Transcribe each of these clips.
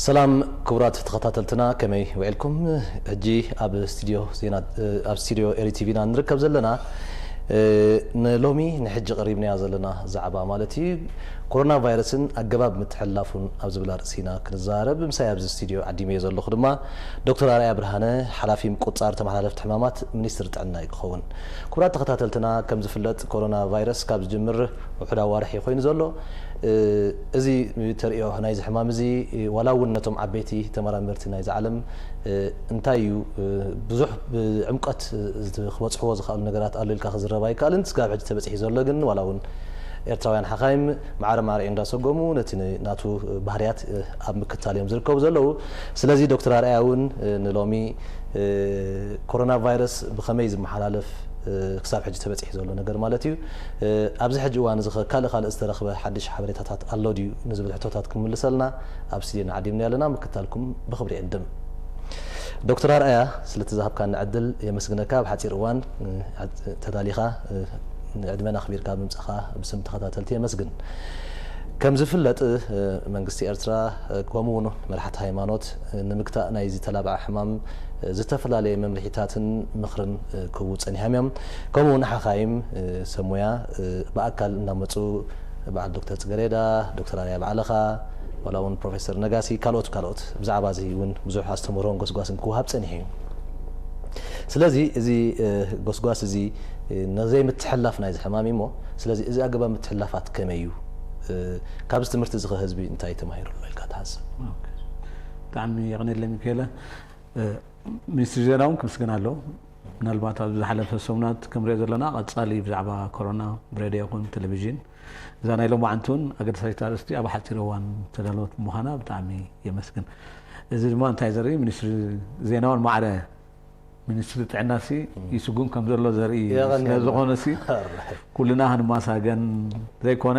ሰላም ክቡራት ተኸታተልትና፣ ከመይ ውዒልኩም? ሕጂ ኣብ ስቱድዮ ዜና፣ ኣብ ስቱድዮ ኤሪ ቲቪ ኢና ንርከብ ዘለና። ንሎሚ ንሕጂ ቀሪብናዮ ዘለና ዛዕባ ማለት እዩ፣ ኮሮና ቫይረስን ኣገባብ ምትሕልላፉን ኣብ ዝብል ኣርእሲ ኢና ክንዛረብ። ምሳይ ኣብዚ ስቱድዮ ዓዲመዮ ዘለኹ ድማ ዶክተር ኣርኣያ ብርሃነ፣ ሓላፊ ምቁጽጻር ተመሓላለፍቲ ሕማማት ሚኒስትሪ ጥዕና እዩ ክኸውን። ክቡራት ተኸታተልትና፣ ከም ዝፍለጥ ኮሮና ቫይረስ ካብ ዝጅምር ውሑድ ኣዋርሕ እዩ ኮይኑ ዘሎ። እዚ ተርእዮ ናይዚ ሕማም እዚ ዋላ እውን ነቶም ዓበይቲ ተመራመርቲ ናይዚ ዓለም እንታይ እዩ ብዙሕ ብዕምቀት ክበጽሕዎ ዝኽኣሉ ነገራት ኣሎ ኢልካ ክዝረብ ኣይከኣልን። ስጋብ ሕጂ ተበጺሑ ዘሎ ግን ዋላ እውን ኤርትራውያን ሓኻይም ማዕረ ማዕረ እንዳሰጎሙ ነቲ ናቱ ባህርያት ኣብ ምክታል እዮም ዝርከቡ ዘለዉ። ስለዚ ዶክተር ኣርኣያ እውን ንሎሚ ኮሮና ቫይረስ ብኸመይ ዝመሓላለፍ ክሳብ ሕጂ ተበጺሑ ዘሎ ነገር ማለት እዩ። ኣብዚ ሕጂ እዋን እዚ ኸ ካልእ ካልእ ዝተረኽበ ሓድሽ ሓበሬታታት ኣሎ ድዩ ንዝብል ሕቶታት ክምልሰልና ኣብ ስቱድዮ ዓዲምና ኣለና። ምክታልኩም ብኽብሪ ይዕድም። ዶክተር ኣርኣያ፣ ስለቲ ዝሃብካኒ ዕድል የመስግነካ። ኣብ ሓጺር እዋን ተዳሊኻ ንዕድመና ኣኽቢርካ ምምጻኻ ብስም ተኸታተልቲ የመስግን። ከም ዝፍለጥ መንግስቲ ኤርትራ ከምኡ እውን መራሕቲ ሃይማኖት ንምግታእ ናይዚ ተላባዒ ሕማም ዝተፈላለየ መምርሒታትን ምኽርን ክህቡ ጸኒሖም እዮም። ከምኡ እውን ሓኻይም ሰብ ሞያ ብኣካል እናመጹ በዓል ዶክተር ጽገሬዳ፣ ዶክተር ኣርኣያ ባዕልኻ፣ ዋላ እውን ፕሮፌሰር ነጋሲ፣ ካልኦት ካልኦት ብዛዕባ እዚ እውን ብዙሕ ኣስተምህሮን ጎስጓስን ክወሃብ ጸኒሑ እዩ። ስለዚ እዚ ጎስጓስ እዚ ነዘይ ምትሕላፍ ናይዚ ሕማም እዩ እሞ፣ ስለዚ እዚ ኣገባብ ምትሕላፋት ከመይ እዩ? ካብዚ ትምህርቲ እዚ ከ ህዝቢ እንታይ ተማሂሩ ኣሎ ኢልካ ትሓስብ? ኦኬ። ብጣዕሚ የቕንየለይ ሚካኤለ። ሚኒስትሪ ዜና እውን ክምስገን ኣለዎ። ምናልባት ኣብ ዝሓለፈ ሰሙናት ክንሪኦ ዘለና ቀጻሊ ብዛዕባ ኮሮና ብሬድዮ ይኹን ቴሌቪዥን እዛ ናይ ሎማዓንቲ እውን ኣገዳሳይት ኣርእስቲ ኣብ ሓፂር እዋን ተዳለወት ብምዃና ብጣዕሚ የመስግን። እዚ ድማ እንታይ ዘርኢ ሚኒስትሪ ዜና እውን ማዕረ ሚኒስትሪ ጥዕና ሲ ይስጉም ከም ዘሎ ዘርኢ ስለ ዝኾነ ሲ ኩልና ክንማሳገን ዘይኮነ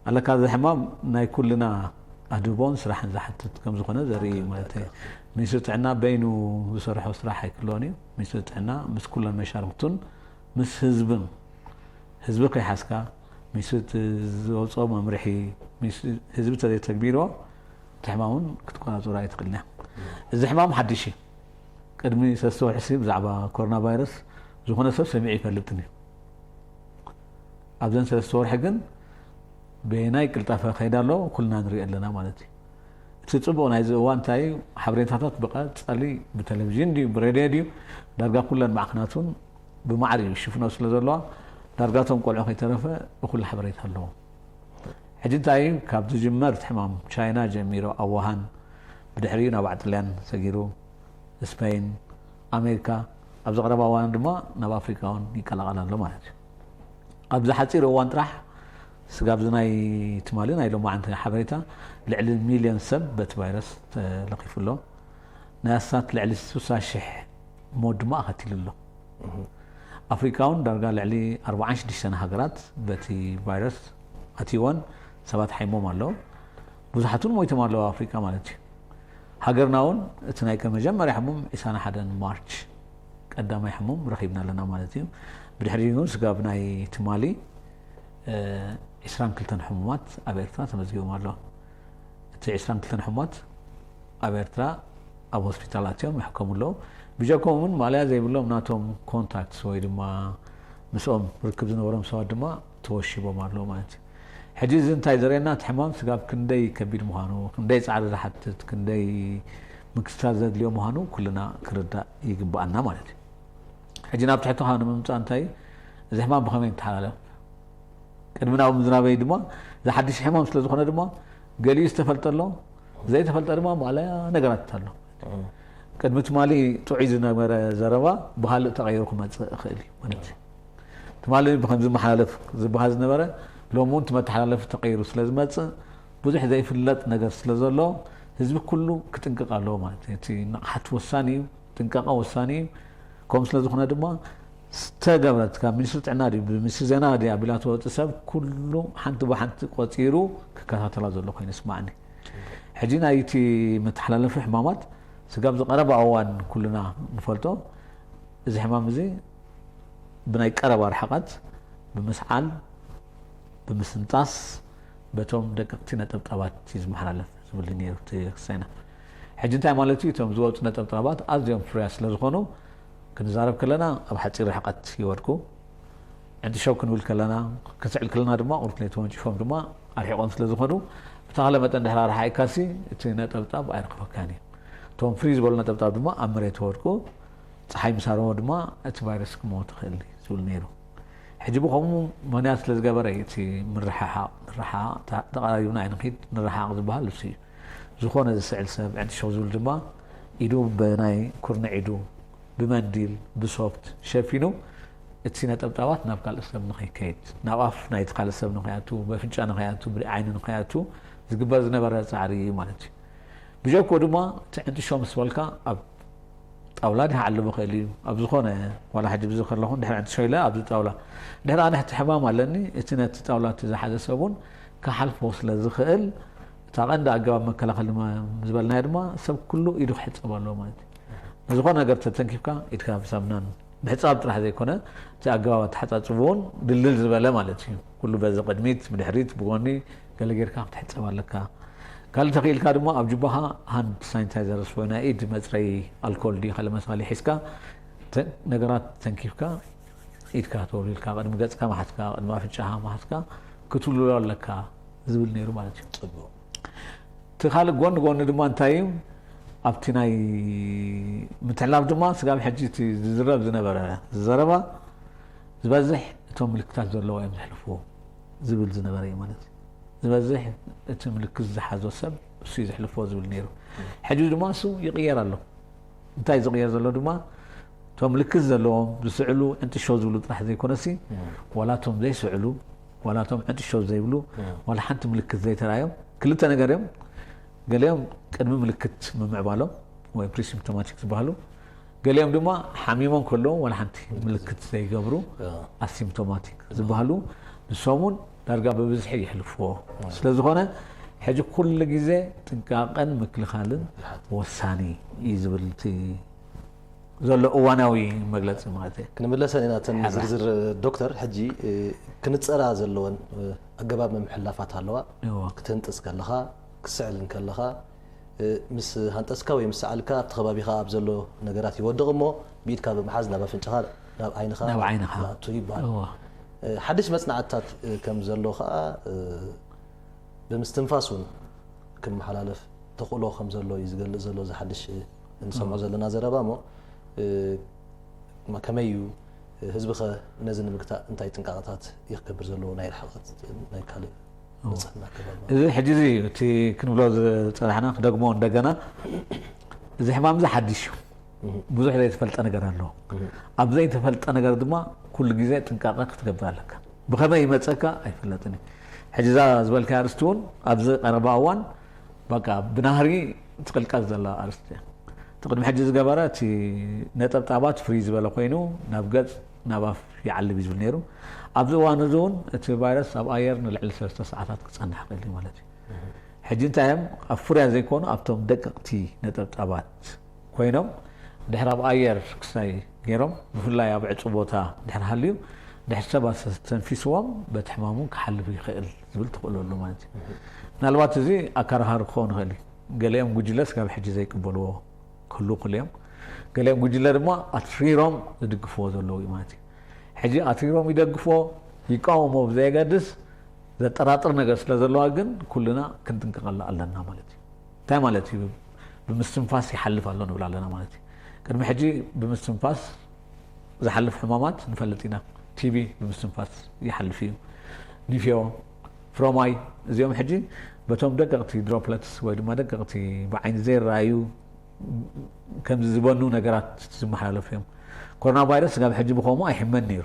ኣለካ እዚ ሕማም ናይ ኩልና ኣድህቦን ስራሕን ዝሓትት ከም ዝኾነ ዘርኢ ማለት እዩ። ሚኒስትሪ ጥዕና በይኑ ዝሰርሖ ስራሕ ኣይክልኦን እዩ። ሚኒስትሪ ጥዕና ምስ ኩለን መሻርክቱን ምስ ህዝብን ህዝቢ ከይሓዝካ ሚኒስትሪ ዝወፅኦ መምርሒ ህዝቢ ተዘይተግቢርዎ እቲ ሕማም እውን ክትቆፃፀሮ ኣይትኽእልን እያ። እዚ ሕማም ሓድሽ እዩ። ቅድሚ ሰለስተ ወርሒ ሲ ብዛዕባ ኮሮና ቫይረስ ዝኾነ ሰብ ሰሚዑ ይፈልጥን እዩ። ኣብዘን ሰለስተ ወርሒ ግን በየናይ ቅልጣፈ ከይዳ ኣሎ ኩልና ንሪኦ ኣለና ማለት እዩ። እቲ ፅቡቕ ናይዚ እዋን እንታይ እዩ? ሓበሬታታት ብቐፃሊ ብቴሌቪዥን ድዩ ብሬድዮ ድዩ ዳርጋ ኩለን ማዕክናት እውን ብማዕረ ይሽፍኖ ስለ ዘለዋ ዳርጋ እቶም ቆልዑ ከይተረፈ እኹል ሓበሬታ ኣለዎም። ሕጂ እንታይ እዩ? ካብ ዝጅመር እቲ ሕማም ቻይና ጀሚሩ ኣብ ውሃን ብድሕሪኡ ናብ ጥልያን ሰጊሩ ስፔን፣ ኣሜሪካ ኣብዚ ቀረባ እዋን ድማ ናብ ኣፍሪካ እውን ይቀላቐል ኣሎ ማለት እዩ። ኣብዚ ሓፂር እዋን ጥራሕ ስጋብ እዚ ናይ ትማሊ ናይ ሎማዓንቲ ሓበሬታ ልዕሊ ሚልዮን ሰብ በቲ ቫይረስ ተለኺፉ ኣሎ። ናይ ኣስታት ልዕሊ ስሳ ሽሕ ሞት ድማ ኣኸቲሉ ኣሎ። ኣፍሪካ እውን ዳርጋ ልዕሊ ኣርባዓን ሽዱሽተን ሃገራት በቲ ቫይረስ ኣትይወን ሰባት ሓይሞም ኣለዉ። ብዙሓት እውን ሞይቶም ኣለዉ ኣብ ኣፍሪካ ማለት እዩ። ሃገርና እውን እቲ ናይ ከም መጀመርያ ሕሙም ዒስራን ሓደን ማርች ቀዳማይ ሕሙም ረኺብና ኣለና ማለት እዩ። ብድሕሪኡ እውን ስጋብ ናይ ትማሊ ዒስራን ክልተን ሕሙማት ኣብ ኤርትራ ተመዝጊቦም ኣለዉ። እቲ ዒስራን ክልተን ሕሙማት ኣብ ኤርትራ ኣብ ሆስፒታላት እዮም ይሕከሙ ኣለዉ። ብጀኮም እውን ማለያ ዘይብሎም ናቶም ኮንታክትስ ወይ ድማ ምስኦም ርክብ ዝነበሮም ሰባት ድማ ተወሺቦም ኣለዉ ማለት እዩ። ሕጂ እዚ እንታይ ዘርእየና እቲ ሕማም ስጋብ ክንደይ ከቢድ ምዃኑ፣ ክንደይ ፃዕሪ ዝሓትት፣ ክንደይ ምክትታል ዘድልዮ ምዃኑ ኩልና ክርዳእ ይግብኣና ማለት እዩ። ሕጂ ናብ ትሕትኻ ንምምፃእ እንታይ እዚ ሕማም ብኸመይ ይተሓላለፍ? ቅድሚ ናብ ምዝራበይ ድማ እዚ ሓድሽ ሕማም ስለ ዝኾነ ድማ ገሊኡ ዝተፈልጠ ኣሎ፣ ዘይተፈልጠ ድማ ማለያ ነገራት ኣሎ። ቅድሚ ትማሊ ጥዑይ ዝነበረ ዘረባ ብኻልእ ተቐይሩ ክመፅእ ይኽእል እዩ ማለት እዩ። ትማሊ ብከም ዝመሓላለፍ ዝበሃል ዝነበረ ሎም እውን እቲ መተሓላለፊ ተቐይሩ ስለ ዝመፅእ ብዙሕ ዘይፍለጥ ነገር ስለ ዘሎ ህዝቢ ኩሉ ክጥንቅቕ ኣለዎ ማለት እዩ። እቲ ንቕሓት ወሳኒ እዩ፣ ጥንቃቐ ወሳኒ እዩ። ከምኡ ስለ ዝኾነ ድማ ዝተገብረት ካብ ሚኒስትሪ ጥዕና ድዩ ብሚኒስትሪ ዜና ድዩ ኣቢላ ትወፅእ ሰብ ኩሉ ሓንቲ ብሓንቲ ቆፂሩ ክከታተላ ዘሎ ኮይኑ ይስማዕኒ። ሕጂ ናይ እቲ መተሓላለፊ ሕማማት ስጋብ ዝቐረባ እዋን ኩልና ንፈልጦ እዚ ሕማም እዚ ብናይ ቀረባ ርሕቐት ብምስዓል ብምስንጣስ በቶም ደቀቕቲ ነጠብጣባት እዩ ዝመሓላለፍ። ዝብል ነይሩ እቲ ክሳይና። ሕጂ እንታይ ማለት እዩ? እቶም ዝወፁ ነጠብጣባት ኣዝዮም ፍርያት ስለ ዝኾኑ ክንዛረብ ከለና ኣብ ሓፂር ርሕቀት ይወድቁ። ዕንጥሸው ክንብል ከለና፣ ክንስዕል ከለና ድማ ቁርት ተወንጭፎም ድማ ኣርሒቆም ስለ ዝኾኑ ብተኻለ መጠን ድሕር ኣርሓይካሲ እቲ ነጠብጣብ ኣይረኽበካን እዩ። እቶም ፍሪ ዝበሉ ነጠብጣብ ድማ ኣብ መሬት ይወድቁ፣ ፀሓይ ምሳረሞ ድማ እቲ ቫይረስ ክመወት ይኽእል እዩ ዝብል ነይሩ። ሕጂ ብኸምኡ ምኽንያት ስለ ዝገበረ እዩ እቲ ምርሕሓቕ፣ ንርሓቕ፣ ተቓራሪብና ኣይንኺድ፣ ንርሓቕ ዝበሃል እሱ እዩ። ዝኾነ ዝስዕል ሰብ ዕንጥሸው ዝብል ድማ ኢዱ ብናይ ኩርንዕ ኢዱ ብመንዲል ብሶፍት ሸፊኑ እቲ ነጠብጣባት ናብ ካልእ ሰብ ንኸይከይድ፣ ናብ ኣፍ ናይቲ ካልእ ሰብ ንኸይኣቱ፣ በፍንጫ ንኸይኣቱ፣ ብዓይኒ ንኸይኣቱ ዝግበር ዝነበረ ጻዕሪ እዩ ማለት እዩ። ብጀኮ ድማ እቲ ዕንጥሾ ምስ በልካ ኣብ ጣውላ ድሓ ዓልቡ ይኽእል እዩ። ኣብ ዝኾነ ዋላ ሕጂ ብዚ ከለኹ ድሕሪ ዕንጥሾ ኢለ ኣብዚ ጣውላ ድሕሪ ኣነ ሕቲ ሕማም ኣለኒ፣ እቲ ነቲ ጣውላ እቲ ዝሓዘ ሰብ እውን ክሓልፎ ስለ ዝኽእል እታ ቀንዲ ኣገባብ መከላኸሊ ማ- ዝበልናዮ ድማ ሰብ ኩሉ ኢዱ ክሕጸብ ኣለዎ ማለት እዩ። ንዝኾነ ነገር ተተንኪፍካ ኢድካ ብሳምናን ምሕጻብ ጥራሕ ዘይኮነ እቲ ኣገባብ ኣተሓጻጽቡ እውን ድልድል ዝበለ ማለት እዩ። ኩሉ በዚ ቅድሚት፣ ብድሕሪት፣ ብጎኒ ገለ ጌርካ ክትሕጸብ ኣለካ። ካልእ ተኽኢልካ ድማ ኣብ ጅባኻ ሃንድ ሳኒታይዘርስ ወይ ናይ ኢድ መጽረዪ ኣልኮል ድዩ ካልእ መሳሊ ሒዝካ ተ- ነገራት ተንኪፍካ ኢድካ ተወልዊልካ ቅድሚ ገጽካ መሓዝካ ቅድሚ ኣፍንጫኻ መሓዝካ ክትውልውሎ ኣለካ ዝብል ነይሩ ማለት እዩ። ጽቡቕ። እቲ ካልእ ጎኒ ጎኒ ድማ እንታይ እዩ ኣብቲ ናይ ምትሕላፍ ድማ ስጋብ ሕጂ እቲ ዝዝረብ ዝነበረ ዘረባ ዝበዝሕ እቶም ምልክታት ዘለዎ እዮም ዘሕልፍዎ ዝብል ዝነበረ እዩ ማለት እዩ። ዝበዝሕ እቲ ምልክት ዝሓዞ ሰብ እሱ እዩ ዘሕልፍዎ ዝብል ነይሩ። ሕጂ ድማ እሱ ይቕየር ኣሎ። እንታይ ዝቕየር ዘሎ ድማ እቶም ምልክት ዘለዎም ዝስዕሉ ዕንጥሾ ዝብሉ ጥራሕ ዘይኮነሲ ዋላ እቶም ዘይስዕሉ ዋላ እቶም ዕንጥሾ ዘይብሉ ዋላ ሓንቲ ምልክት ዘይተራዮም ክልተ ነገር እዮም። ገሊኦም ቅድሚ ምልክት ምምዕባሎም ወይ ፕሪሲምፕቶማቲክ ዝበሃሉ፣ ገሊኦም ድማ ሓሚሞም ከለዉ ዋላ ሓንቲ ምልክት ዘይገብሩ ኣሲምፕቶማቲክ ዝበሃሉ፣ ንሶም እውን ዳርጋ ብብዝሒ የሕልፍዎ። ስለዝኾነ ሕጂ ኩሉ ግዜ ጥንቃቐን ምክልኻልን ወሳኒ እዩ ዝብል እቲ ዘሎ እዋናዊ መግለፂ ማለት እዩ። ክንምለሰን ኢና እተን ሕራ። ዝርዝር ዶክተር። ሕጂ እ፣ ክንፀራ ዘለወን እ፣ ኣገባብ ምምሕላፋት ኣለዋ። እዎ። ክትህንጥስ ከለኻ፣ ክስዕል እንከለኻ እ፣ ምስ ሃንጠስካ ወይ ምስ ሰዓልካ ኣብቲ ከባቢኻ ኣብ ዘሎ ነገራት ይወድቕ እሞ ብኢድካ ብምሓዝ ናብ ኣፍንጫኻ ናብ ዓይንኻ ናብ ዓይንኻ። ይኣቱ ይበሃል። እዎ። እ፣ ሓድሽ መፅናዕትታት እ፣ ከም ዘሎ ከዓ እ፣ ብምስትንፋስ እውን ክመሓላለፍ ተኽእሎ ከም ዘሎ እዩ ዝገልፅ ዘሎ እዚ ሓድሽ እ፣ እንሰምዖ ዘለና ዘረባ እሞ እ፣ ማ- ከመይ እዩ እ፣ ህዝቢ ኸ ነዚ ንምግታእ እንታይ ጥንቃቐታት እዩ ክገብር ዘለዎ ናይ ርሕቐት ናይ ካልእ ንፅህና ኣገባብ ማለት እዚ ሕጂ እዚ እቲ ክንብሎ ዝፀናሕና ክደግሞ እንደገና እዚ ሕማም እዚ ሓድሽ እዩ። ብዙሕ ዘይተፈልጠ ነገር ኣለዎ። ኣብ ዘይተፈልጠ ነገር ድማ ኩሉ ግዜ ጥንቃቐ ክትገብር ኣለካ። ብኸመይ ይመፀካ ኣይፍለጥን እዩ። ሕጂ እዛ ዝበልካ ኣርስቲ እውን ኣብዚ ቀረባ እዋን በቃ ብናህሪ ትቕልቀል ዘላ ኣርስቲ እያ። እቲ ቅድሚ ሕጂ ዝገበረ እቲ ነጠብጣባት ፍሪ ዝበለ ኮይኑ ናብ ገፅ ናብ ኣፍ ይዓልብ እዩ ዝብል ነይሩ። ኣብዚ እዋን እዚ እውን እቲ ቫይረስ ኣብ ኣየር ንልዕሊ ሰለስተ ሰዓታት ክፀንሕ ይኽእል እዩ ማለት እዩ። ሕጂ እንታይ እዮም ኣብ ፍርያ ዘይኮኑ ኣብቶም ደቀቕቲ ነጠብጣባት ኮይኖም ድሕሪ ኣብ ኣየር ክሳይ ገይሮም ብፍላይ ኣብ ዕፁ ቦታ ድሕሪ ሃልዩ ድሕሪ ሰባት ተንፊስዎም በቲ ሕማሙ ክሓልፍ ይኽእል ዝብል ተኽእሎ ኣሎ ማለት እዩ። ምናልባት እዚ ኣካራኻሪ ክኸውን ይኽእል እዩ። ገሊኦም ጉጅለ ስጋብ ሕጂ ዘይቅበልዎ ክህሉ ክእል እዮም። ገሊኦም ጉጅለ ድማ ኣትሪሮም ዝድግፍዎ ዘለዉ እዩ ማለት እዩ። ሕጂ ኣትሪሮም ይደግፍዎ ይቃወሞ ብዘየገድስ ዘጠራጥር ነገር ስለ ዘለዋ ግን ኩልና ክንጥንቀቐላ ኣለና ማለት እዩ። እንታይ ማለት እዩ? ብምስትንፋስ ይሓልፍ ኣሎ ንብል ኣለና ማለት እዩ። ቅድሚ ሕጂ ብምስትንፋስ ዝሓልፍ ሕማማት ንፈልጥ ኢና። ቲቢ ብምስትንፋስ ይሓልፍ እዩ። ኒፍዮ፣ ፍሮማይ እዚኦም ሕጂ በቶም ደቀቕቲ ድሮፕለትስ ወይ ድማ ደቀቕቲ ብዓይኒ ዘይረኣዩ ከምዚ ዝበኑ ነገራት ዝመሓላለፉ እዮም። ኮሮና ቫይረስ ስጋብ ሕጂ ብኸምኡ ኣይሕመን ነይሩ።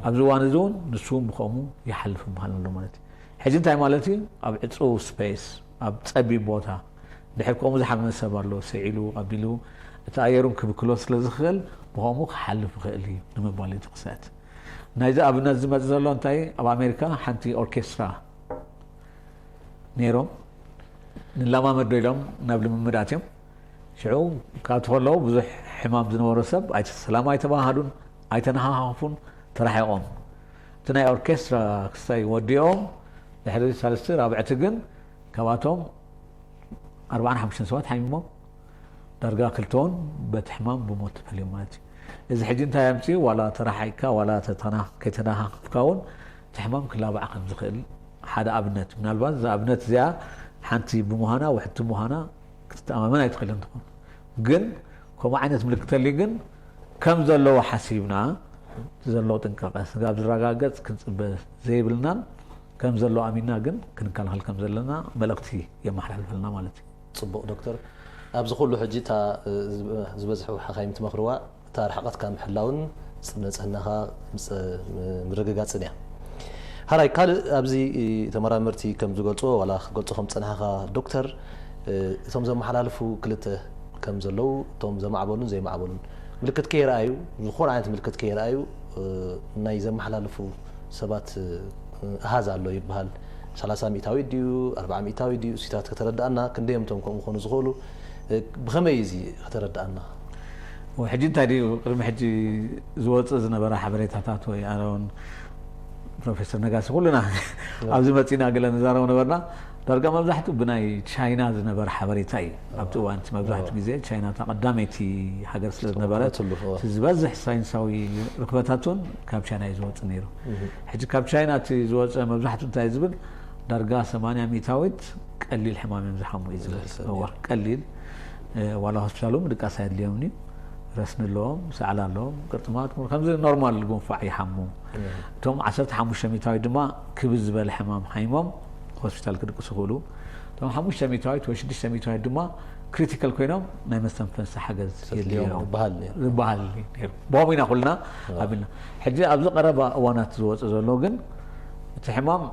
ኣብዚ እዋን እዚ እውን ንሱ እውን ብኸምኡ ይሓልፍ ምዃን ኣሎ ማለት እዩ። ሕጂ እንታይ ማለት እዩ? ኣብ ዕፁው ስፔስ ኣብ ፀቢብ ቦታ ድሕር ከምኡ ዝሓመመ ሰብ ኣሎ ስዒሉ ኣቢሉ እቲ ኣየሩን ክብክሎ ስለ ዝኽእል ብኸምኡ ክሓልፍ ይኽእል እዩ ንምባል እዩ እቲ ክስዕት። ናይዚ ኣብነት ዝመፅእ ዘሎ እንታይ ኣብ ኣሜሪካ ሓንቲ ኦርኬስትራ ነይሮም ንለማመድ ዶ ኢሎም ናብ ልምምድ ኣትዮም ሽዑ ካብቲ ከለዉ ብዙሕ ሕማም ዝነበሮ ሰብ ኣይተ- ሰላም ኣይተባሃሃዱን ኣይተነሃሃፉን ተራሒቖም እቲ ናይ ኦርኬስትራ ክስታይ ወዲኦም ድሕሪ ሳልስቲ ራብዕቲ ግን ካብኣቶም ኣርባዓን ሓሙሽተን ሰባት ሓሚሞም ዳርጋ ክልተውን በቲ ሕማም ብሞት ተፈልዮም ማለት እዩ። እዚ ሕጂ እንታይ ኣምፅኡ? ዋላ ተረሓይካ ዋላ ተተና- ከይተናኻኽፍካ እውን እቲ ሕማም ክላባዕ ከም ዝኽእል ሓደ ኣብነት እዩ። ምናልባት እዛ ኣብነት እዚኣ ሓንቲ ብምዃና ውሕድቲ ምዃና ክትተኣማመን ኣይትኽእልን ትኾን። ግን ከምኡ ዓይነት ምልክት ተልዩ ግን ከም ዘለዎ ሓሲብና እቲ ዘለዎ ጥንቃቐ ስጋብ ዝረጋገፅ ክንፅበ ዘይብልናን ከም ዘሎ ኣሚንና ግን ክንከላኸል ከም ዘለና መልእኽቲ የመሓላልፈልና ማለት እዩ። ፅቡቕ ዶክተር፣ ኣብዚ ኩሉ ሕጂ እታ ዝበዝሑ ሓኻይም ትመኽርዋ እታ ርሕቐትካ ምሕላውን ንፅህናኻ ምርግጋፅን እያ። ሓራይ ካልእ ኣብዚ ተመራመርቲ ከም ዝገልፅዎ ዋላ ክገልፆ ከም ዝፀናሕኻ ዶክተር እቶም ዘመሓላልፉ ክልተ ከም ዘለዉ እቶም ዘማዕበሉን ዘይማዕበሉን ምልክት ከይረኣዩ ዝኾነ ዓይነት ምልክት ከይረኣዩ ናይ ዘመሓላልፉ ሰባት ኣሃዝ ኣሎ ይበሃል። ሰላሳ ሚእታዊት ድዩ ኣርብዓ ሚእታዊት ድዩ እሱታት ከተረድኣና ክንደዮም እቶም ከምኡ ክኾኑ ዝኽእሉ ብኸመይ እዩ እዚ ከተረድኣና? ሕጂ እንታይ ድዩ ቅድሚ ሕጂ ዝወፅእ ዝነበረ ሓበሬታታት ወይ ኣነ እውን ፕሮፌሰር ነጋሲ ኩልና ኣብዚ መፂና ገለ ንዛረብ ነበርና። ዳርጋ መብዛሕትኡ ብናይ ቻይና ዝነበረ ሓበሬታ እዩ። ኣብቲ እዋን እቲ መብዛሕትኡ ግዜ ቻይና እታ ቀዳመይቲ ሃገር ስለ ዝነበረት እቲ ዝበዝሕ ሳይንሳዊ ርኽበታት እውን ካብ ቻይና እዩ ዝወፅእ ነይሩ። ሕጂ ካብ ቻይና እቲ ዝወፀ መብዛሕትኡ እንታይ እዩ ዝብል ዳርጋ ሰማንያ ሚእታዊት ቀሊል ሕማም እዮም ዝሓሙ እዩ ዝብል። እዋ ቀሊል ዋላ ሆስፒታል እውን ምድቃስ ኣየድልዮምን እዩ። ረስኒ ኣለዎም፣ ሰዓል ኣለዎም፣ ቅርጥማት ከምዚ ኖርማል ጉንፋዕ ይሓሙ። እቶም ዓሰርተ ሓሙሽተ ሚእታዊት ድማ ክብዝ ዝበለ ሕማም ሓይሞም ሆስፒታል ክድቅሱ ይኽእሉ። እቶም ሓሙሽተ ሚእታዊት ወይ ሽዱሽተ ሚእታዊት ድማ ክሪቲካል ኮይኖም ናይ መስተንፈሲ ሓገዝ የድልዮም ዝበሃል ነይሩ። ብኸምኡ ኢና ኩልና ኣቢልና። ሕጂ ኣብዚ ቀረባ እዋናት ዝወፅእ ዘሎ ግን እቲ ሕማም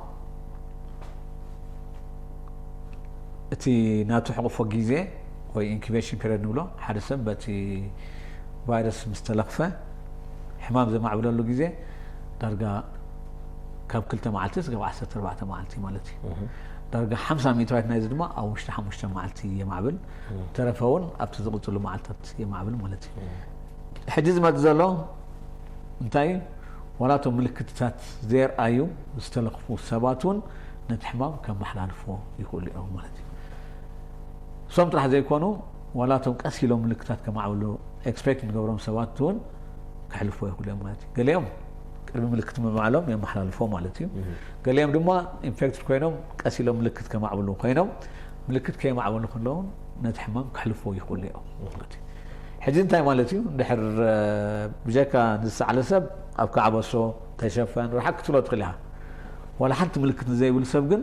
እቲ ናቱ ሕቕፎ ግዜ ወይ ኢንኩቤሽን ፔሪድ ንብሎ ሓደ ሰብ በቲ ቫይረስ ምስ ተለኽፈ ሕማም ዘማዕብለሉ ግዜ ዳርጋ ካብ ክልተ መዓልቲ ስጋብ ዓሰርተ ኣርባዕተ መዓልቲ ማለት እዩ። ዳርጋ ሓምሳ ሚእታዊት ናይዚ ድማ ኣብ ውሽጢ ሓሙሽተ መዓልቲ የማዕብል። ተረፈ እውን ኣብቲ ዝቕፅሉ መዓልታት የማዕብል ማለት እዩ። ሕጂ ዝመፅ ዘሎ እንታይ እዩ? ዋላ እቶም ምልክትታት ዘየርኣዩ ዝተለኽፉ ሰባት እውን ነቲ ሕማም ከመሓላልፎ ይኽእሉ እዮም ማለት እዩ። እሶም ጥራሕ ዘይኮኑ ዋላ እቶም ቀስ ኢሎም ምልክታት ከማዕብሉ ኤክስፔክት ንገብሮም ሰባት እውን ከሕልፎ ይኽእሉ እዮም ማለት እዩ። ገሊኦም ቅድሚ ምልክት ምምዓሎም የመሓላልፎ ማለት እዩ። ገሊኦም ድማ ኢንፌክትድ ኮይኖም ቀስ ኢሎም ምልክት ከማዕብሉ ኮይኖም ምልክት ከየማዕበሉ ከለውን ነቲ ሕማም ከሕልፎ ይኽእሉ እዮም ማለት እዩ። ሕጂ እንታይ ማለት እዩ? ድሕር ብጀካ ንዝሰዓለ ሰብ ኣብ ከዓበሶ ተሸፈን ርሓቅ ክትብሎ ትኽእል ኢኻ። ዋላ ሓንቲ ምልክት ንዘይብሉ ሰብ ግን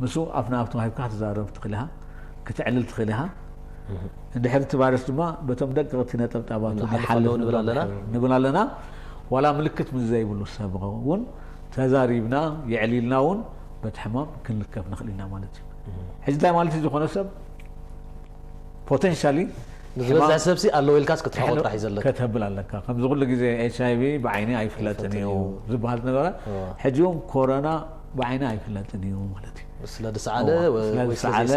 ምስኡ ኣፍ ንኣፍ ተዋሂብካ ክትዛረብ ትኽእል ኢኻ፣ ክትዕልል ትኽእል ኢኻ። እንድሕር እቲ ቫይረስ ድማ በቶም ደቀቕቲ ነጠብጣባቱ ይሓልፍ ንብል ኣለና። ዋላ ምልክት ምስ ዘይብሉ ሰብ እውን ተዛሪብና የዕሊልና እውን በቲ ሕማም ክንልከፍ ንኽእል ኢና ማለት እዩ። ሕጂ እንታይ ማለት እዩ? ዝኾነ ሰብ ፖቴንሻሊ ንዝበዝሕ ሰብሲ ኣለዎ ኢልካስ ክትሕቆ ጥራሕ እዩ ዘለካ። ከተብል ኣለካ። ከምዚ ኩሉ ግዜ ኤች ኣይ ቪ ብዓይኒ ኣይፍለጥን እዩ ዝበሃል ዝነበረ ሕጂ እውን ኮሮና ብዓይኒ ኣይፍለጥን እዩ ማለት እዩ። ስለ ዝሰዓለ ወይ ስለ ዘይሰዓለ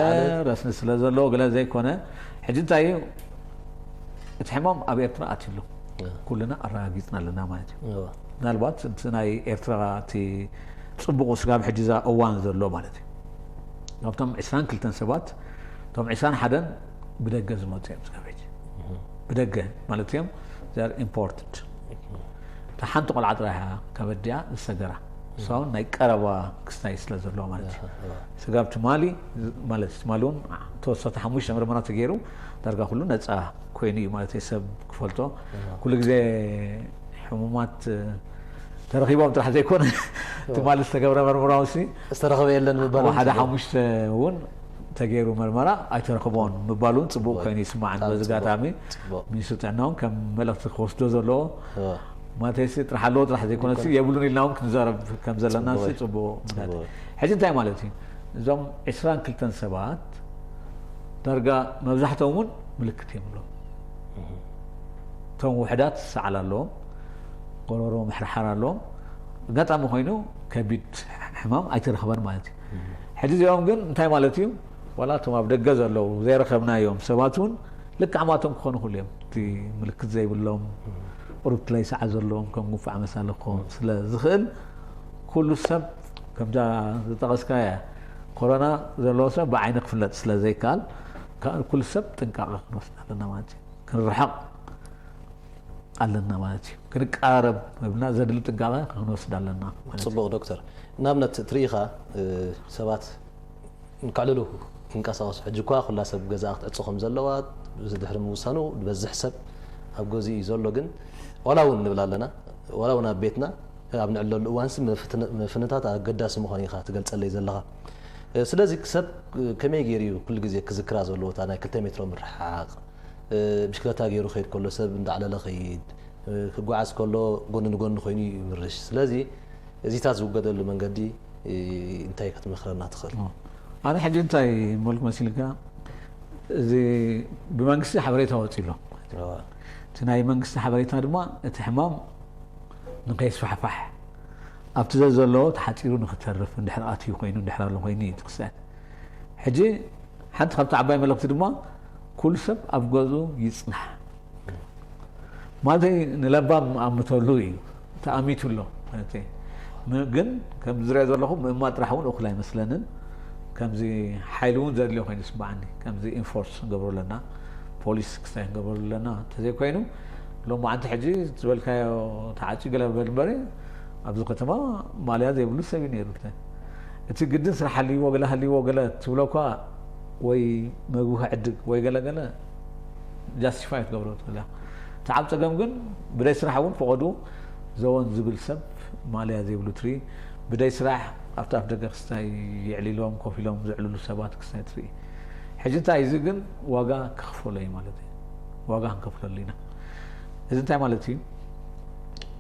ረስኒ ስለ ዘለዎ ገለ ዘይኮነ ሕጂ እንታይ እዩ እቲ ሕማም ኣብ ኤርትራ ኣትዩ ኣሎ። ኩልና ኣረጋጊፅና ኣለና ማለት እዩ። ምናልባት እቲ ናይ ኤርትራ እቲ ፅቡቑ ስጋብ ሕጂ እዛ እዋን ዘሎ ማለት እዩ ካብቶም ዕስራን ክልተን ሰባት እቶም ዕስራን ሓደን ብደገ ዝመፁ እዮም ስጋብ ሕጂ ብደገ ማለት እዮም ኢምፖርትድ እታ ሓንቲ ቆልዓ ጥራይ ከበዲያ ዝሰገራ እሳውን ናይ ቀረባ ክስታይ ስለ ዘለዎ ማለት እዩ። ስጋብ ትማሊ ማለት ትማሊ እውን ተወሰተ ሓሙሽተ ምርመራ ተገይሩ ዳርጋ ኩሉ ነፃ ኮይኑ እዩ ማለት ሰብ ክፈልጦ ኩሉ ግዜ ሕሙማት ተረኺቦም ጥራሕ ዘይኮነ ትማሊ ዝተገብረ መርምራ ውሲ ዝተረኸበ የለን ምባል ሓደ ሓሙሽተ እውን ተገይሩ መርመራ ኣይተረኽቦን ምባል እውን ፅቡቅ ኮይኑ ይስማዓን። በዚ ኣጋጣሚ ሚኒስትር ጥዕና እውን ከም መልእኽቲ ክወስዶ ዘለዎ ማለተይሲ ጥራሕ ኣለዎ ጥራሕ ዘይኮነሲ የብሉን ኢልና እውን ክንዛረብ ከም ዘለና ሲ ፅቡቅ ምክንያት ሕጂ እንታይ ማለት እዩ እዞም ዕስራን ክልተን ሰባት ዳርጋ መብዛሕትኦም እውን ምልክት የብሎም። እቶም ውሕዳት ሰዓል ኣለዎም፣ ቆሮሮ ምሕርሓር ኣለዎም። ኣጋጣሚ ኮይኑ ከቢድ ሕማም ኣይተረኽበን ማለት እዩ። ሕጂ እዚኦም ግን እንታይ ማለት እዩ? ዋላ እቶም ኣብ ደገ ዘለዉ ዘይረኸብናዮም ሰባት እውን ልክዕ ማቶም ክኾኑ ይኽእሉ እዮም። እቲ ምልክት ዘይብሎም ቁሩብ ትለይ ሰዓል ዘለዎም ከም ጉንፋዕ መሳሊ ክኸውን ስለ ዝኽእል ኩሉ ሰብ ከምዛ ዝጠቐስካያ ኮሮና ዘለዎ ሰብ ብዓይኒ ክፍለጥ ስለ ዘይከኣል፣ ከኣ ኩሉ ሰብ ጥንቃቐ ክንወስድ ኣለና ማለት እዩ። ክንርሓቕ ኣለና ማለት እዩ። ክንቀራረብ ወይብና ዘድሊ ጥንቃቐ ክንወስድ ኣለና ማለት እዩ። ጽቡቕ ዶክተር፣ ንኣብነት ትርኢኻ፣ እ፣ ሰባት ንከዕልሉ ክንቀሳቐሱ፣ ሕጂ እኳ ኩላ ሰብ ገዛኣ ክትዕጾ ከም ዘለዋ ድሕሪ ምውሳኑ ዝበዝሕ ሰብ ኣብ ገዝኡ እዩ ዘሎ። ግን ዋላ እውን ንብል ኣለና፣ ዋላ እውን ኣብ ቤትና ኣብ ንዕለሉ እዋንሲ ምፍትን-፣ ምፍንታት ኣገዳሲ ምዃኑ ኢኻ ትገልጸለይ ዘለኻ። እ፣ ስለዚ ሰብ ከመይ ገይሩ እዩ ኩሉ ግዜ ክዝክራ ዘለዎ እታ ናይ ክልተ ሜትሮ ምርሕሓቕ? እ፣ ብሽክለታ ገይሩ ክኸይድ ከሎ ሰብ እንዳዕለለ ኸይድ፣ እ፣ ክጓዓዝ ከሎ ጎኒ ንጎኒ ኮይኑ ይምርሽ። ስለዚ እዚታት ዝውገደሉ መንገዲ፣ እ፣ እንታይ ክትመኽረና ትኽእል? ኣነ ሕጂ እንታይ መልኩ መሲልካ፣ እዚ ብመንግስቲ ሓበሬታ ወፂ ኣሎ። እዋ። እቲ ናይ መንግስቲ ሓበሬታ ድማ እቲ ሕማም ንከይስፋሕፋሕ ኣብቲ ዘዘለዎ ተሓፂሩ ንክተርፍ እንድሕር ኣትዩ ኮይኑ እንድሕር ኣሎ ኮይኑ እዩ እቲ ክስዕት። ሕጂ ሓንቲ ካብቲ ዓባይ መልእኽቲ ድማ ኩሉ ሰብ ኣብ ገዝኡ ይጽናሕ። ማለተይ ንለባም ኣምተሉ እዩ ተኣሚቱ ኣሎ ማለተይ። ም-፣ ግን ከም ዝሪኦ ዘለኹ ምእማት ጥራሕ እውን እኹል ኣይመስለንን። ከምዚ ሓይሊ እውን ዘድልዮ ኮይኑ ይስምዓኒ። ከምዚ ኢንፎርስ ክንገብሮ ኣለና፣ ፖሊስ ክስታይ ክንገብረሉ ኣለና። እንተዘይኮይኑ ሎማዓንቲ ሕጂ ዝበልካዮ ተዓፅዩ ገለ በል እምበሪ ኣብዚ ከተማ ማልያ ዘይብሉ ሰብ እዩ ነይሩ። እቲ ግድን ስራሕ ሃልይዎ ገለ ሃልይዎ ገለ ትብሎ እኳ ወይ መግቢ ክዕድግ ወይ ገለ ገለ ጃስቲፋይ ትገብሮ ትኽእል እያ። እቲ ዓብ ጸገም ግን ብደይ ስራሕ እውን ፈቐዱ ዘወን ዝብል ሰብ ማልያ ዘይብሉ ትርኢ። ብደይ ስራሕ ኣብቲ ኣፍ ደገ ክስታይ የዕሊሎም ኮፍ ኢሎም ዘዕልሉ ሰባት ክስታይ ትርኢ። ሕጂ እንታይ እዚ ግን ዋጋ ክኽፈሎ እዩ ማለት እዩ። ዋጋ ክንከፍለሉ ኢና። እዚ እንታይ ማለት እዩ?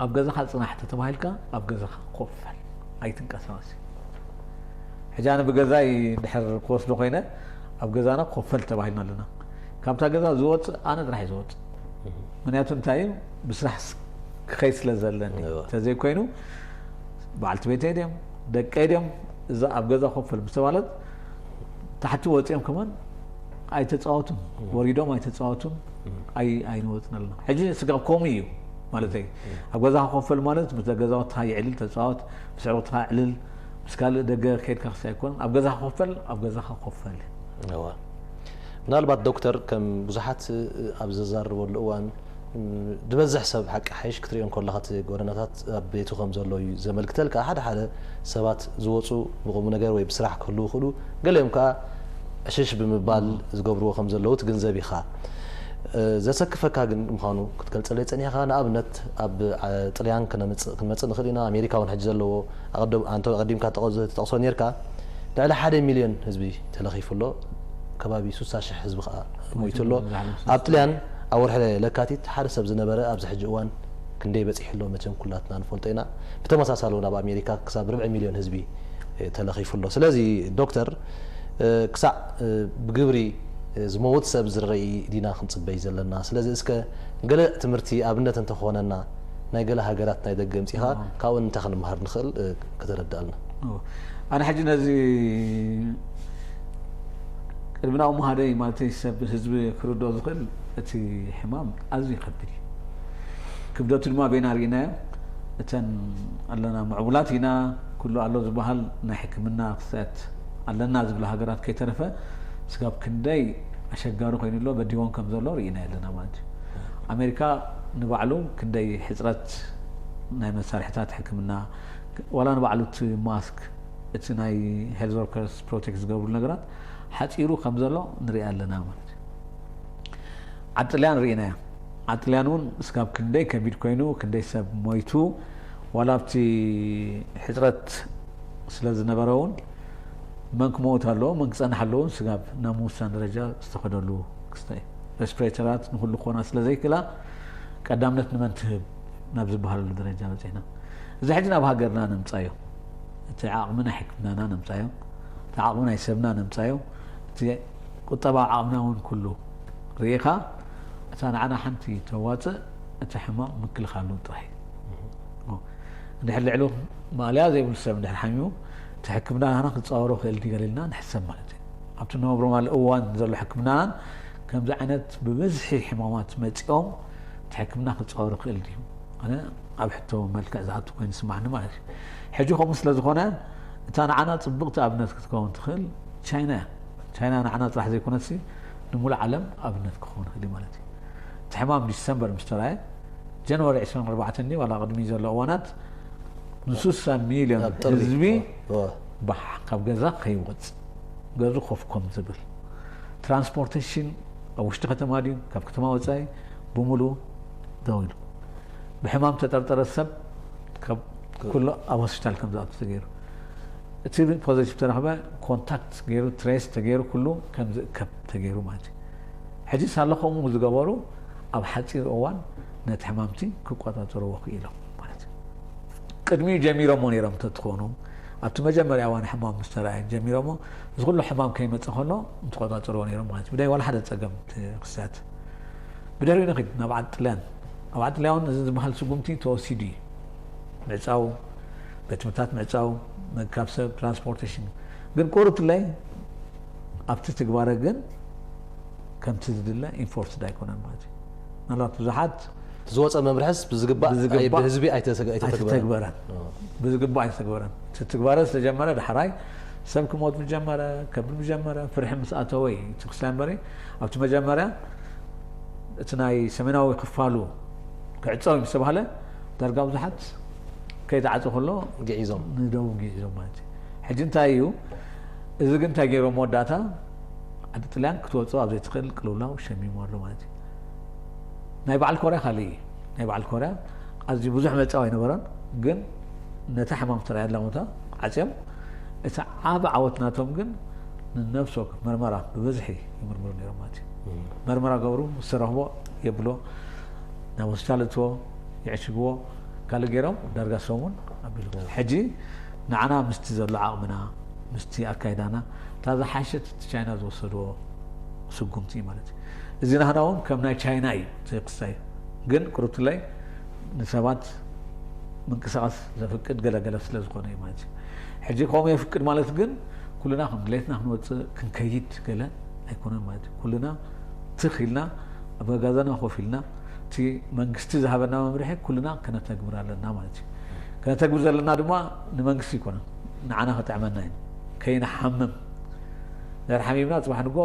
ኣብ ገዛኻ ጽናሕ ተተባሂልካ ኣብ ገዛኻ ኮፍ በል፣ ኣይትንቀሳቐስ እዩ። ሕጂ ኣነ ብገዛይ ድሕር ክወስዶ ኮይነ ኣብ ገዛና ኮፍ በል ተባሂልና ኣለና። ካብታ ገዛ ዝወጽእ ኣነ ጥራሕ እዩ ዝወጽእ። ምክንያቱ እንታይ እዩ? ብስራሕ ስ-፣ ክኸይድ ስለ ዘለኒ። እዋ። እንተዘይኮይኑ በዓልቲ ቤተይ ድዮም ደቀይ ድዮም እዛ ኣብ ገዛ ኮፍ በል ምስ ተባለት ታሕቲ ወጺኦም ከማን ኣይተጻወቱን፣ ወሪዶም ኣይተጻወቱን፣ ኣይ-፣ ኣይንወጽን ኣለና። ሕጂ ስጋብ ከምኡ እዩ ማለተይ። ኣብ ገዛኻ ኮፍ በል ማለት ምስ ገዛውትኻ የዕልል ተጻወት፣ ምስ ዕሩኽትኻ ዕልል፣ ምስ ካልእ ደገ ከይድካ ክስታይ ኣይኮነን። ኣብ ገዛኻ ኮፍ በል፣ ኣብ ገዛኻ ኮፍ በል። እዋ። ምናልባት ዶክተር፣ ከም ብዙሓት ኣብ ዘዛርበሉ እዋን፣ ም፣ ዝበዝሕ ሰብ ሓቂ ሓይሽ ክትሪኦ እንከለኻ እቲ ጎደናታት ኣብ ቤቱ ከም ዘሎ እዩ ዘመልክተልካ። ሓደ ሓደ ሰባት ዝወፁ ብቁም ነገር ወይ ብስራሕ ክህልዉ ይኽእሉ፣ ገሊኦም ከዓ ዕሽሽ ብምባል ዝገብርዎ ከም ዘለዉ ትግንዘብ ኢኻ። እ፣ ዘሰክፈካ ግን ምዃኑ ክትገልጸለይ ጸኒሕኻ። ንኣብነት ኣብ፣ አ፣ ጥልያን ክነምጽእ፣ ክንመጽእ ንኽእል ኢና። ኣሜሪካ እውን ሕጂ ዘለዎ ኣቐድም-፣ ኣንተ ኣቐዲምካ ተጠቕሶ ኔርካ። ልዕሊ ሓደ ሚልዮን ህዝቢ ተለኺፉ ኣሎ። ከባቢ ስሳ ሽሕ ህዝቢ ከኣ ሞይቱ ኣሎ። ኣብ ጥልያን ኣብ ወርሒ ለካቲት ሓደ ሰብ ዝነበረ ኣብዚ ሕጂ እዋን ክንደይ በጺሑ ኣሎ መቸም ኩላትና ንፈልጦ ኢና። ብተመሳሳሊ እውን ኣብ ኣሜሪካ ክሳብ ርብዒ ሚልዮን ህዝቢ፣ እ፣ ተለኺፉ ኣሎ። ስለዚ ዶክተር፣ እ፣ ክሳዕ፣ እ፣ ብግብሪ፣ እ፣ ዝመውት ሰብ ዝረኢ ዲና ክንጽበይ ዘለና? ስለዚ እስከ ገለ ትምህርቲ ኣብነት እንተኾነና ናይ ገለ ሃገራት ናይ ደገ ምጺኻ ካብኡ እንታይ ክንመሃር ንኽእል፣ እ፣ ከተረድኣልና? ኣነ ሕጂ ነዚ ቅድሚ ናብኡ ምሃደይ ማለተይ ሰብ ህዝቢ ክርድኦ ዝኽእል እቲ ሕማም ኣዝዩ ከቢድ እዩ። ክብደቱ ድማ በይና ርኢናዮ። እተን ኣለና ምዕቡላት ኢና፣ ኩሉ ኣሎ ዝበሃል ናይ ሕክምና ክፍተት ኣለና ዝብላ ሃገራት ከይተረፈ ስጋብ ክንደይ ኣሸጋሪ ኮይኑ ኣሎ በዲዎም ከም ዘሎ ርኢናዮ ኣለና ማለት እዩ። ኣሜሪካ ንባዕሉ ክንደይ ሕፅረት ናይ መሳርሕታት ሕክምና ዋላ ንባዕሉ እቲ ማስክ እቲ ናይ ሄልዝ ወርከርስ ፕሮቴክት ዝገብሩ ነገራት ሓፂሩ ከም ዘሎ ንሪኢ ኣለና ማለት እዩ። ዓጥልያን ርኢናያ። ዓጥልያን እውን እስካብ ክንደይ ከቢድ ኮይኑ ክንደይ ሰብ ሞይቱ ዋላ ኣብቲ ሕፅረት ስለ ዝነበረ እውን መን ክመውት ኣለዎ መን ክፀንሕ ኣለዎ እውን ስጋብ ናብ ምውሳን ደረጃ ዝተኸደሉ ክስታይ ሬስፕሬተራት ንኩሉ ክኾና ስለ ዘይክእላ ቀዳምነት ንመን ትህብ ናብ ዝበሃለሉ ደረጃ በፂሕና። እዚ ሕጂ ናብ ሃገርና ነምፃዮ፣ እቲ ዓቕሚ ናይ ሕክምናና ነምፃዮ፣ እቲ ዓቕሚ ናይ ሰብና ነምፃዮ፣ እቲ ቁጠባዊ ዓቕምና እውን ኩሉ ርኢኻ እታ ንዓና ሓንቲ ተዋፅእ እቲ ሕማም ምክልኻሉ ጥራሕ እዩ። እንድሕር ልዕሉ ማእለያ ዘይብሉ ሰብ እንድሕር ሓሚሙ እቲ ሕክምና ናህና ክፃወሮ ክእል ድዩ ገለ ኢልና ንሕሰብ ማለት እዩ። ኣብቲ ንነብሮ ማል እዋን ዘሎ ሕክምናን ከምዚ ዓይነት ብብዝሒ ሕማማት መፂኦም እቲ ሕክምና ክፃወሮ ክእል ድዩ? ኣነ ኣብ ሕቶ መልክዕ ዝኣቱ ኮይኑ ይስማዕኒ ማለት እዩ። ሕጂ ከምኡ ስለ ዝኾነ እታ ንዓና ጽብቕቲ ኣብነት ክትከውን ትኽእል ቻይና እያ። ቻይና ንዓና ጥራሕ ዘይኮነትሲ ንሙሉእ ዓለም ኣብነት ክኸውን ይኽእል እዩ ማለት እዩ። እቲ ሕማም ዲሰምበር ምስ ተራእየ፣ ጃንዋሪ ዕስራን ኣርባዕተን ዋላ ቅድሚ ዘሎ እዋናት ንስሳ ሚልዮን ኣብ ጥሪ። ህዝቢ ዋ። ባሕ ካብ ገዛ ከይወጽእ፣ ገዙ ኮፍ ኮም ዝብል፣ ትራንስፖርቴሽን ኣብ ውሽጢ ከተማ ድዩ ካብ ከተማ ወጻኢ ብምሉኡ ደው ኢሉ፣ ብሕማም ተጠርጠረ ሰብ ካብ ኩሉ ኣብ ሆስፒታል ከም ዝኣቱ ተገይሩ። እቲ ፖዘቲቭ ተረኽበ ኮንታክት ገይሩ ትሬስ ተገይሩ ኩሉ ከም ዝእከብ ተገይሩ ማለት እዩ። ሕጂ ሳለ ከምኡ ዝገበሩ ኣብ ሓፂር እዋን ነቲ ሕማምቲ ክቆፃፀርዎ ክኢሎም ማለት እዩ። ቅድሚኡ ጀሚሮሞ ነይሮም እንተትኾኑ ኣብቲ መጀመርያ እዋን ሕማም ምስ ተረኣየ ጀሚሮሞ እዚ ኩሉ ሕማም ከይመፀ ከሎ እንትቆፃፀርዎ ነይሮም ማለት እዩ። ብዳይ ዋላ ሓደ ፀገም እቲ ክስተት ብድሕሪኡ ንኺድ ናብ ዓዲ ጥልያን። ኣብ ዓዲ ጥልያን እዚ ዝበሃል ስጉምቲ ተወሲዱ እዩ። ምዕፃው፣ ቤት ትምህርታት ምዕፃው፣ ምእካብ ሰብ፣ ትራንስፖርቴሽን። ግን ቁሩብ ትለይ ኣብቲ ትግባረ ግን ከምቲ ዝድለ ኢንፎርስድ ኣይኮነን ማለት እዩ። ምናልባት ብዙሓት ዝወፀ መምርሕስ ብዝግባእ ብዝግባእ ብህዝቢ ኣይተሰገ- ኣይተተግበረን። ኣይተተግበረን። ብዝግባእ ኣይተተግበረን። እቲ ትግባረ ዝተጀመረ ዳሕራይ ሰብ ክሞት ምጀመረ፣ ከብድ ምጀመረ፣ ፍርሒ ምስ ኣተወ እዩ እቲ ክስታይ እምበሪ ኣብቲ መጀመርያ እቲ ናይ ሰሜናዊ ክፋሉ ክዕፀው ምስ ተባሃለ ዳርጋ ብዙሓት ከይተዓፀ ከሎ ግዒዞም። ንደቡብ ግዒዞም ማለት እዩ። ሕጂ እንታይ እዩ እዚ ግን እንታይ ገይሮም መወዳእታ ዓዲ ጥልያን ክትወፅኦ ኣብ ዘይትኽእል ቅልውላው ሸሚሙ ኣሎ ማለት እዩ። ናይ በዓል ኮርያ ካልእ እዩ። ናይ በዓል ኮርያ ኣዝዩ ብዙሕ መጻው ኣይነበረን፣ ግን ነታ ሕማም ዝተረኣየላ ቦታ ዓፅዮም እቲ ዓብ ዓወት ናቶም ግን ንነፍሲ ወከፍ መርመራ ብብዝሒ ይምርምሩ ነይሮም ማለት እዩ። መርመራ ገብሩ ዝተረኽቦ የብሎ ናብ ሆስፒታል እትዎ ይዕሽግዎ ካልእ ገይሮም ዳርጋ ሰሙን ኣቢሉ ሕጂ ንዓና ምስቲ ዘሎ ዓቕምና ምስቲ ኣካይዳና እታ ዝሓሸት እቲ ቻይና ዝወሰድዎ ስጉምቲ እዩ ማለት እዩ። እዚ ናህና እውን ከም ናይ ቻይና እዩ እቲ ክስታይ ግን ቅሩብትለይ ንሰባት ምንቅስቃስ ዘፍቅድ ገለገለ ስለ ዝኾነ እዩ ማለት እዩ። ሕጂ ከምኡ የፍቅድ ማለት ግን ኩልና ከም ድሌትና ክንወፅእ ክንከይድ ገለ ኣይኮነን ማለት እዩ። ኩልና ትኽ ኢልና ኣብ ገዛና ኮፍ ኢልና እቲ መንግስቲ ዝሃበና መምርሒ ኩልና ከነተግብር ኣለና ማለት እዩ። ከነተግብር ዘለና ድማ ንመንግስቲ ኣይኮነን ንዓና ክጥዕመና እዩ። ከይንሓምም ድሕር ሓሚምና ፅባሕ ንጎ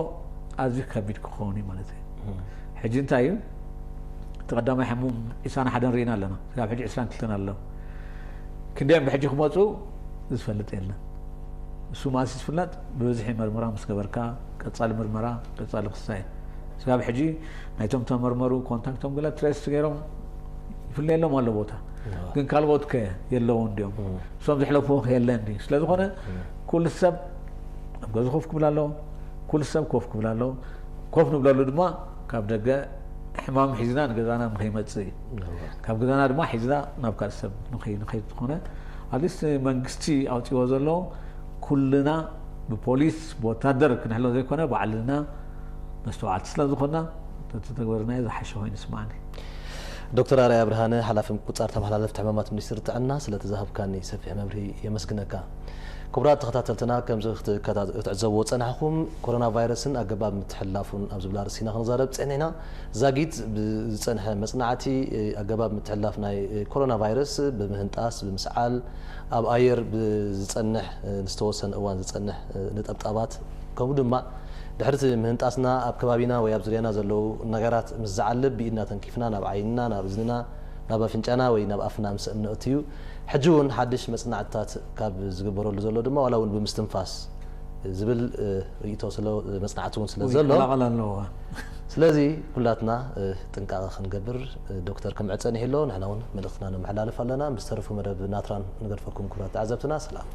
ኣዝዩ ከቢድ ክኸውን እዩ ማለት እዩ። ሕጂ እንታይ እዩ እቲ ቀዳማይ ሕሙም ዒስራን ሓደን ርኢና ኣለና። ስጋብ ሕጂ ዒስራን ክልተን ኣሎ። ክንደዮም ብሕጂ ክመፁ ዝፈልጥ የለን። እሱ ማእሲ ዝፍለጥ ብብዝሒ መርመራ ምስ ገበርካ ቀፃሊ ምርመራ ቀፃሊ ክሳይ ስጋብ ሕጂ ናይቶም ተመርመሩ ኮንታክቶም ገለ ትሬስ ገይሮም ይፍለየሎም ኣሎ ቦታ ግን ካልኦት ከ የለውን ድዮም እሶም ዝሕለፍዎ ከ የለን ድዩ ስለዝኾነ ኩሉ ሰብ ኣብ ገዛ ኮፍ ክብል ኣለዎ ኩሉ ሰብ ኮፍ ክብል ኣለዎ ኮፍ ንብለሉ ድማ ካብ ደገ ሕማም ሒዝና ንገዛና ንኸይመፅእ እዩ ካብ ገዛና ድማ ሒዝና ናብ ካልእ ሰብ ንኸይድ ዝኾነ ኣትሊስት መንግስቲ ኣውፅዎ ዘሎ ኩልና ብፖሊስ ብወታደር ክንሕሎ ዘይኮነ ባዕልና መስተውዓልቲ ስለ ዝኾንና ተተግበርናዮ ዝሓሸ ኮይኑ ይስማዓኒ። ዶክተር ኣርኣያ ብርሃነ ሓላፊ ምቁፅፃር ተመሓላለፍቲ ሕማማት ሚኒስትሪ ጥዕና ስለቲ ዝሃብካኒ ሰፊሕ መብርሂ የመስግነካ። ክቡራት ተኸታተልትና ከምዚ ክትዕዘብዎ ዝፀናሕኹም ኮሮና ቫይረስን ኣገባብ ምትሕልላፉን ኣብ ዝብል ኣርእስቲ ኢና ክንዛረብ ፀኒሕና። ዛጊት ብዝፀንሐ መፅናዕቲ ኣገባብ ምትሕልላፍ ናይ ኮሮና ቫይረስ ብምህንጣስ ብምስዓል ኣብ ኣየር ብዝፀንሕ ንዝተወሰነ እዋን ዝፀንሕ ነጠብጣባት ከምኡ ድማ ድሕሪ እቲ ምህንጣስና ኣብ ከባቢና ወይ ኣብ ዙርያና ዘለዉ ነገራት ምስ ዝዓልብ ብኢድና ተንኪፍና ናብ ዓይንና ናብ እዝንና ናብ ኣፍንጫና ወይ ናብ ኣፍና ምስ እነእትዩ ሕጂ እውን ሓድሽ መፅናዕትታት ካብ ዝግበረሉ ዘሎ ድማ ዋላ እውን ብምስትንፋስ ዝብል ርእይቶ ስለ መፅናዕቲ እውን ስለ ዘሎ ይቀላቐል ኣለዎ ስለዚ ኩላትና ጥንቃቐ ክንገብር ዶክተር ክምዕፀን ይሕሎ ንሕና እውን መልእኽትና ነመሓላልፍ ኣለና ምስ ተረፉ መደብ ናትራን ንገድፈኩም ክብራት ተዓዘብትና ሰላም